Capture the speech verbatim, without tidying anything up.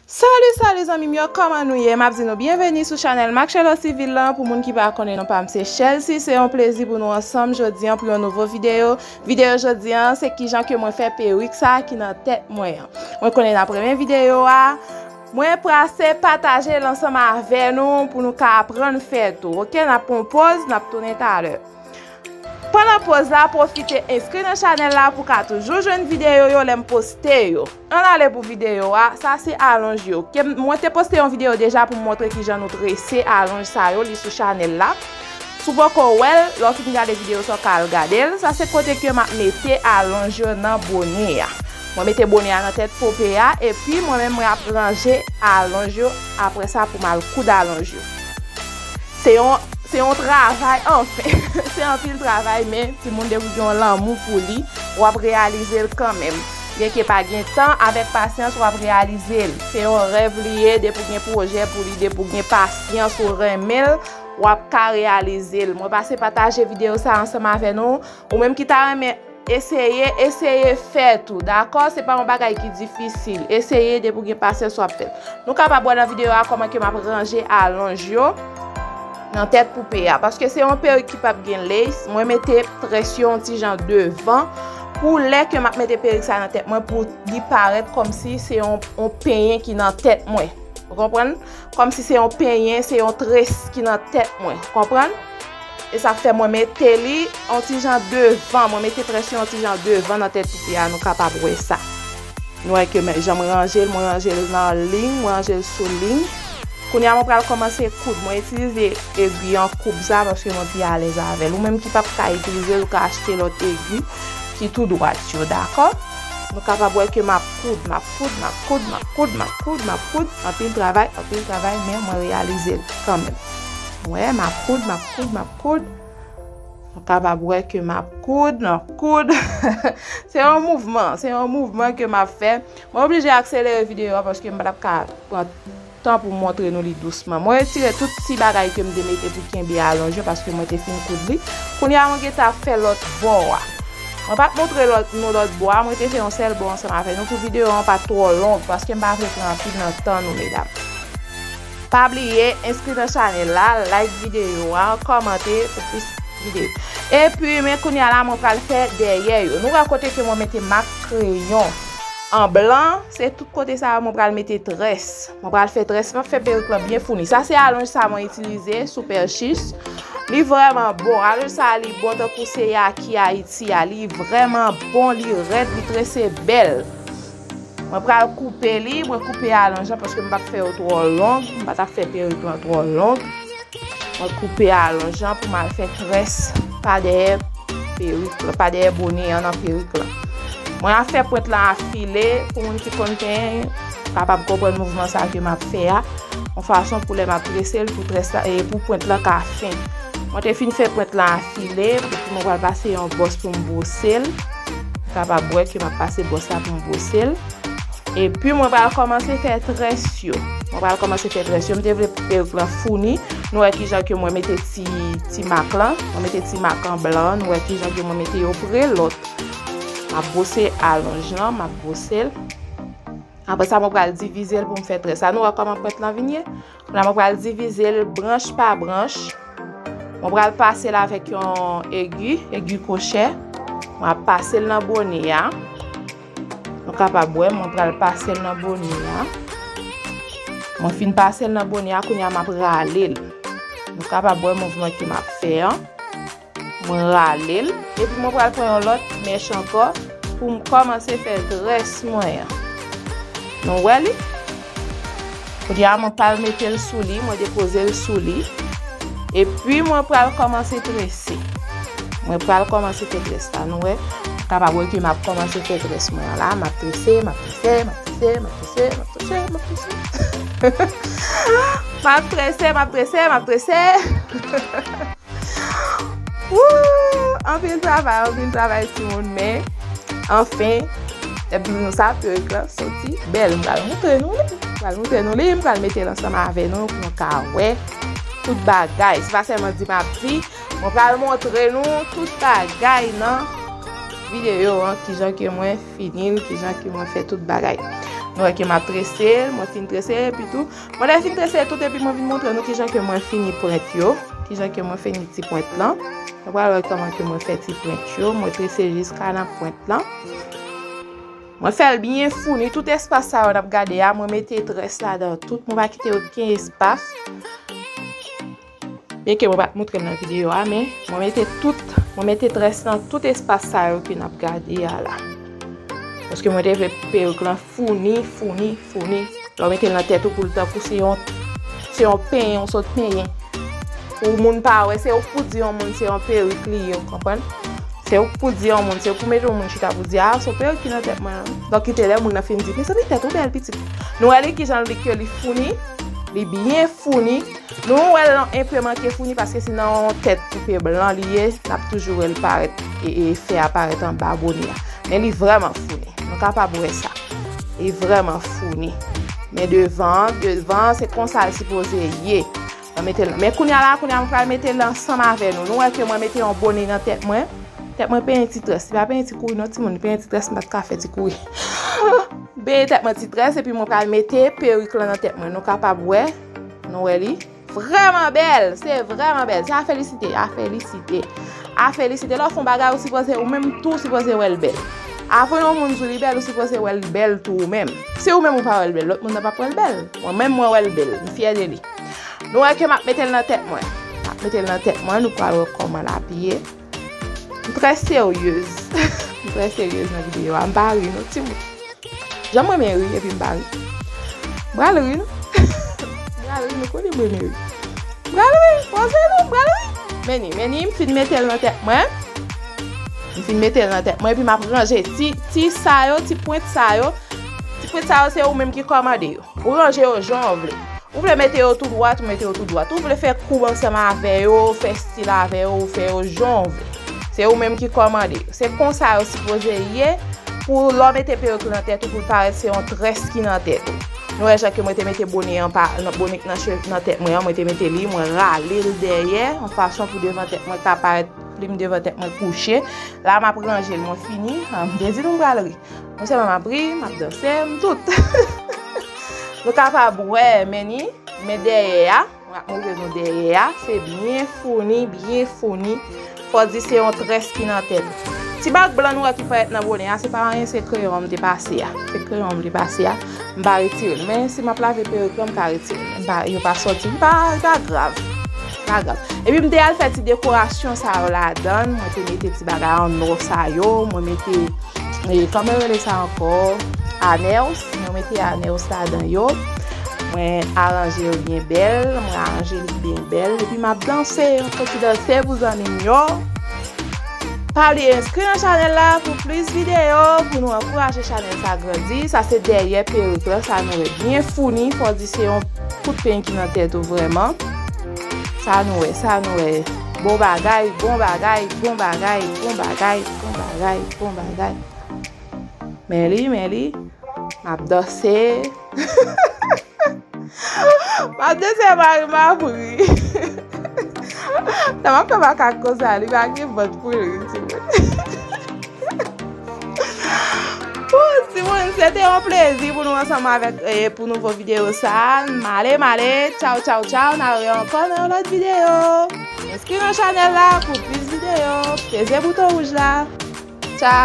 Salut, salut zanmi m yo, kòman nou ye? M ap di nou byenveni sou chanèl Mak Chèlò Sivil lan. Pou moun ki pa konnen non pa m se Chelsea, se yon plezi pou nou ansanm jodi an pou yon nouvo videyo. Videyo jodi an se kijan ke mwen fè perik sa ki nan tèt mwen an. Mwen konnen n ap renmen videyo a. Mwen prase pataje l ansanm avè nou pou nou ka aprann fè tou. Oke, n ap pran yon poz, n ap tounen talè. Pandan poz la, pwofite enskri nan chanèl la pou ka toujou jwenn videyo yo lè m poste yo. Ann ale pou videyo a, sa se alonj yo. Ke m- mwen te poste yon videyo deja pou m montre kijan nou trese alonj sa yo, li sou chanèl la. Si w poko wè l, lè w fin gade videyo sa w ka al gade l. Sa se kote ke m ap mete alonj yo nan bonè a. Mwen mete bonè a nan tèt pope a, epi mwen menm mwen ap ranje alonj yo apre sa pou m al koud alonj yo. Se yon, se yon travay, anfen, se anpil travay, men timoun depi w gen yon lanmou pou li, w ap reyalize l kanmenm. Byenke pa gen tan, avèk pasyans, w ap reyalize l. Se yon rèv li ye, depi w gen pwojè pou li, depi w gen pasyans, ou renmen l, w ap ka reyalize l. Mwen pase pataje videyo sa ansanm avè nou. Ou menm ki ta renmen eseye, eseye fè tou, dakò? Se pa yon bagay ki difisil. Eseye, depi w gen pasyans, w ap fè l. Nou kapab wè nan videyo a kòman ke m ap ranje alonj yo nan tèt poupe a. Paske se yon perik ki p ap gen lace, mwen mete très yo yon ti jan devan pou lè ke m ap mete perik sa nan tèt mwen pou li parèt kòmsi se yon, yon penyen ki nan tèt mwen. Ou konprann? Kòmsi se yon penyen, se yon très ki nan tèt mwen. Konprann? E sa fè mwen mete li yon ti jan devan. Mwen mete très yo yon ti jan devan nan tèt poupe a, nou kapab wè sa. Nou wè ke men, jan mwen ranje l, mwen ranje l nan liy, mwen ranje l sou liy. Kounye a, mwen pral kòmanse koud. Mwen itilize egi an koub sa paske mwen pi alèz avè l. Ou menm ki p ap ka itilize l, ou ka achte lòt egi ki tou dwat yo, dakò? Nou kapab wè ke m ap koud, m ap koud, m ap koud, m ap koud, m ap koud, m ap koud. Anpil travay, anpil travay, men mwen reyalize l kanmenm. Wè, m ap koud, m ap koud, m ap koud. Nou kapab wè ke m ap koud, m ap koud. Se yon mouvman, se yon mouvman ke m ap fè. Mwen oblije akselere videyo a paske m pa t ap ka pran tan pou m montre nou li dousman. Mwen retire tout ti bagay ke m te mete pou kenbe alonj yo paske mwen te fin koud li. Kounye a mwen gentan ap fè lòt bò a. Mwen pa t montre lòt, nou lòt bò a, mwen te fè yon sèl bò ansanm avè nou pou videyo an pa twò long paske m pa vle pran anpil nan tan nou, medam. Pa bliye enskri nan chanèl la, like videyo a, kòmante pou plis videyo. Epi, men kounye a la, mwen pral fè dèyè yo. Nou wè kote ke mwen mete mak kreyon an blan, se tout kote sa yo mwen pral mete très. Mwen pral fè très, mwen fè perik lan byen founi. Sa se alonj sa mwen itilize, Super Chiche. Li vrèman bon. Alonj sa li bon tankou se Yaki Ayiti a. Li vrèman bon, li rèd, li trese bèl. Mwen pral koupe li, mwen koupe alonj lan paske m p ap fè yo twò long, m pa t ap fè perik lan twò long. Mwen koupe alonj lan pou m al fè très pa dèyè perik lan, pa dèyè bonè an nan perik lan. Mwen ap fè pwent lan afile, pou moun ki konn penyen, kapab konprann mouvman sa ke m ap fè a, yon fason pou lè m ap trese l, pou très la, e pou pwent lan ka fen. Mwen te fin fè pwent lan afile, epi mwen pral pase yon bwòs pou m bwose l. Ou kapab wè ke m ap pase bwòs la pou m bwose l. Epi mwen pral kòmanse fè très yo. Mwen pral kòmanse fè très yo. M te vle perik lan founi. Nou wè kijan ke mwen mete ti, ti mak lan. Mwen mete ti mak an blan. Nou wè kijan ke mwen mete yo pre lòt. M ap bwose alonj lan, m ap bwose l. Apre sa, mwen pral divize l pou m fè très la. Nou wè kòman pwent lan vin ye? Kounye a, mwen pral divize l branch pa branch. Mwen pral pase l avèk yon egi, egi kwochè. Mwen ap pase l nan bonè a. Nou kapab wè, mwen pral pase l nan bonè a. Mwen fin pase l nan bonè a, kounye a m ap rale l. Nou kapab wè mouvman ke m ap fè an. Mwen rale l, epi mwen pral pran yon lòt mèch ankò pou m kòmanse fè très mwen an. Nou wè li? Kounye a, mwen pral mete l sou li, mwen depoze l sou li. Epi mwen pral kòmanse trese. Mwen pral kòmanse fè très la, nou wè? Ou kapab wè ke m ap kòmanse fè très mwen an la. M ap trese, m ap trese, m ap trese, m ap trese, m ap trese, m ap trese. M ap trese, m ap trese, m ap trese. Woo! Anpil travay, anpil travay, timoun, men anfen, epi nou sa, perik lan soti bèl. M pral montre nou li. M pral montre nou li, m pral mete l ansanm avè nou pou nou ka wè tout bagay. Se pa sèlman di m ap di, mwen pral montre nou tout bagay nan videyo an, kijan ke mwen fini l, kijan ke mwen fè tout bagay. Nou wè ke m ap trese l, mwen fin trese l, epi tou. Mwen lè fin trese l tout, epi mwen vin montre nou kijan ke mwen fini pwent yo, kijan ke mwen fini ti pwent lan. Nou pral wè kòman ke mwen fè ti pwent yo, mwen trese jiska nan pwent lan. Mwen fè l byen founi, tout espas sa yo n ap gade a, mwen mete très ladan tout, mwen pa kite okenn espas. Byenke mwen pa t montre l nan videyo a, men mwen mete tout, mwen mete très nan tout espas sa yo ke n ap gade a la. Paske mwen te vle perik lan founi, founi, founi. Lè w mete l nan tèt ou pou l tankou se yon, se yon penyen, yon sòt penyen. Pou moun pa wè, se ou k pou di yon moun se yon perik li ye, ou konprann? Se ou k pou di yon moun, se ou k pou mete yon moun chita pou di, "A, se yon perik ki nan tèt mwen an." Donk, kite lè moun nan fin di, "Mezanmi, tèt ou bèl, pitit." Nou wè li kijan li ke li founi, li byen founi. Nou wè l enpe manke founi paske se nan yon tèt koupe blan li ye, n ap toujou wè l parèt, e, e fè a parèt anba bone a. Men li vrèman founi. Nou kapab wè sa. Li vrèman founi. Men devan, devan, se konsa l sipoze ye. Mwen mete l, men kounye a la, kounye a mwen pral mete l ansanm avè nou. Nou wè ke mwen mete yon bone nan tèt mwen. Tèt mwen penyen ti très. Li pa penyen ti kouri non, timoun. Li penyen ti très, m pa t ka fè ti kouri. Penyen tèt mwen ti très, epi mwen pral mete perik lan nan tèt mwen. Nou kapab wè. Nou wè li. Vrèman bèl. Se vrèman bèl. Se a felisite. A felisite. A felisite. Lè w fè yon bagay, ou sipoze, ou menm tou, ou sipoze wè l bèl. Avan yon moun di w li bèl, ou sipoze wè l bèl tou ou menm. Si ou menm ou pa wè l bèl, lòt moun nan p ap wè l bèl. Mwen menm, mwen wè l bèl. M fyè de li. Nou wè ke m ap mete l nan tèt mwen. M ap mete l nan tèt mwen, nou pral wè kòman l ap ye. M trè seryez. M trè seryez nan videyo a. M pa ri non, timoun. Jan m renmen ri, epi m pa ri. M pral ri non. M pral ri, nou konnen m renmen ri. M pral ri, poze nou, m pral ri. Men ni, men ni, m fin mete l nan tèt mwen. M fin mete l nan tèt mwen, epi m ap ranje ti, ti sa yo, ti pwent sa yo. Ti pwent sa yo, se ou menm ki kòmande yo. Ou ranje yo jan w vle. Ou vle mete yo tou dwat, ou mete yo tou dwat. Ou vle fè koub ansanm avè yo, fè stil avè yo, ou fè yo jan w vle. Se ou menm ki kòmande yo. Se konsa yo sipoze ye pou lè w mete perik nan tèt ou, pou l parèt se yon très ki nan tèt ou. Nou wè jan ke mwen te mete bone an pa, nan, bone k nan che-, nan tèt mwen an, mwen te mete li, mwen rale l dèyè, yon fason pou devan tèt mwen ka parèt plim devan tèt mwen kouche. La, m ap ranje l, mwen fini. Ah, m te di nou m pral ri. Non sèlman m ap ri, m ap danse, m tout. Nou kapab wè, men ni, men dèyè a, m ap montre nou dèyè a, se byen founi, byen founi. Fò di se yon très ki nan tèt. Ti bag blan nou wè ki parèt nan bone a, se pa anyen, se kreyon an m te pase a. Se kreyon an m te pase a. M pa retire l. Men si m ap lave perik lan, m ka retire l. M pa, yo pa sòti. Li pa, li pa grav. Li pa grav. Epi m te al fè ti dekorasyon sa yo ladan l. Mwen te mete ti bagay an nò sa yo. Mwen mete, e, kòman yo rele sa ankò? Anèls. Mwen mete anèls ladan yo. Mwen aranje yo byen bèl. Mwen aranje li byen bèl. Epi m ap danse. Yon ti danse pou zanmi m yo. Pa bliye enskri nan chanèl la pou plis videyo, pou nou ankouraje chanèl sa grandi. Sa se dèyè perik lan, sa nou wè byen founi, fò di se yon kout peny ki nan tèt ou vrèman. Sa nou wè, sa nou wè. Bon bagay, bon bagay, bon bagay, bon bagay, bon bagay, bon bagay. Men li, men li. M ap danse. M ap danse, mari m ap ri. Lè m ap fè makak konsa, li pa gen vant pou l ri, timoun. Bon, timoun, se te yon plezi pou nou ansanm avèk, eh, pou nouvo videyo sa. M ale, m ale. Tchaw, tchaw, tchaw. N a rewè ankò nan yon lòt videyo. Enskri nan chanèl la pou plis videyo. Peze bouton wouj la. Tchaw.